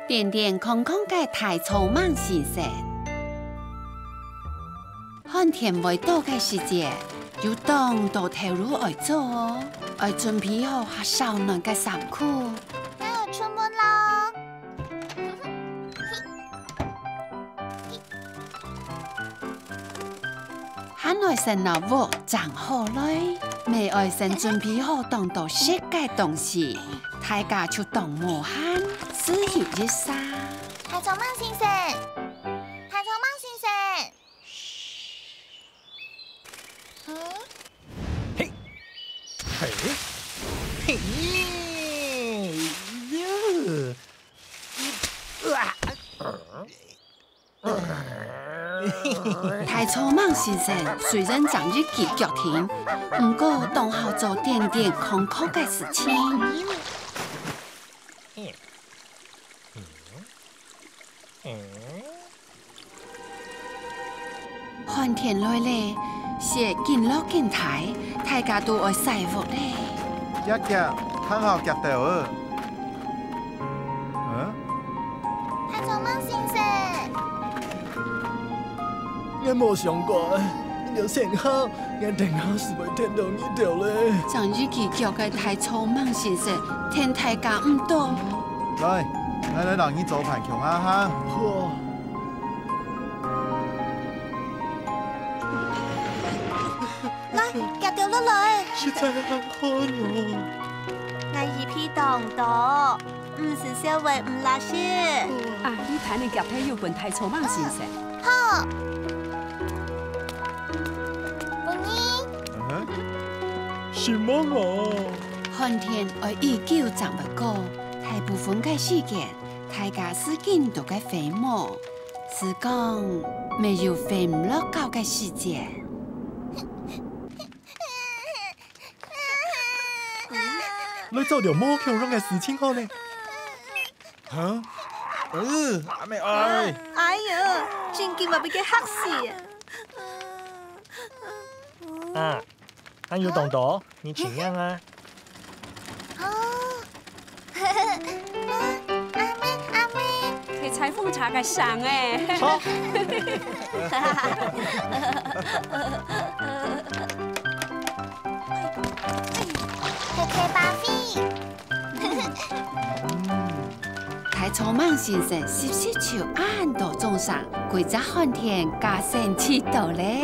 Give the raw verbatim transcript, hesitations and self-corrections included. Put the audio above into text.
恬恬空空个大草蜢先生。寒天會到个時節，有當多頭路愛做哦，愛準備好較燒暖个衫褲。該𠊎出門囉。 還愛先摎屋整好來，乜愛先準備好當多食个東西，大家就當無閒，自由一下。大草蜢先生，大草蜢先生。嗯？嘿，嘿，嘿，呀，啊，呃。 大草蜢先生雖然正一支腳停，毋過當好做恬恬空空个事情。寒天來咧，雪緊落緊大，大家都愛徙屋咧。遽遽，看好腳頭哦。嗯？ 大草蜢先生。𠊎無想過，你兜先行，𠊎等下斯會跈著你兜咧。正一支腳个大草蜢先生，跈大家毋著。來，𠊎來摎你做伴共下行。好。 來，遽兜落來。實在係恁寒哦。𠊎衣被當多，毋使燒會毋罅色。啊，你摎你腳底又分大草蜢先生。好。分你。嗯哼。承蒙哦。寒天愛已久正會過，大部分个時間，大家斯緊都个飛毛。 斯講，乜有飛毋落覺个時節。來做兜無共樣个事情好呢。哈？呃，阿姆哀！哎喲，真經嘛分佢嚇死！啊， 還有當多，你請樣啊。哦。阿姆，阿姆。係裁縫車个聲欸。好。大草蜢先生十十就恁多種聲，歸隻寒天加生趣多咧。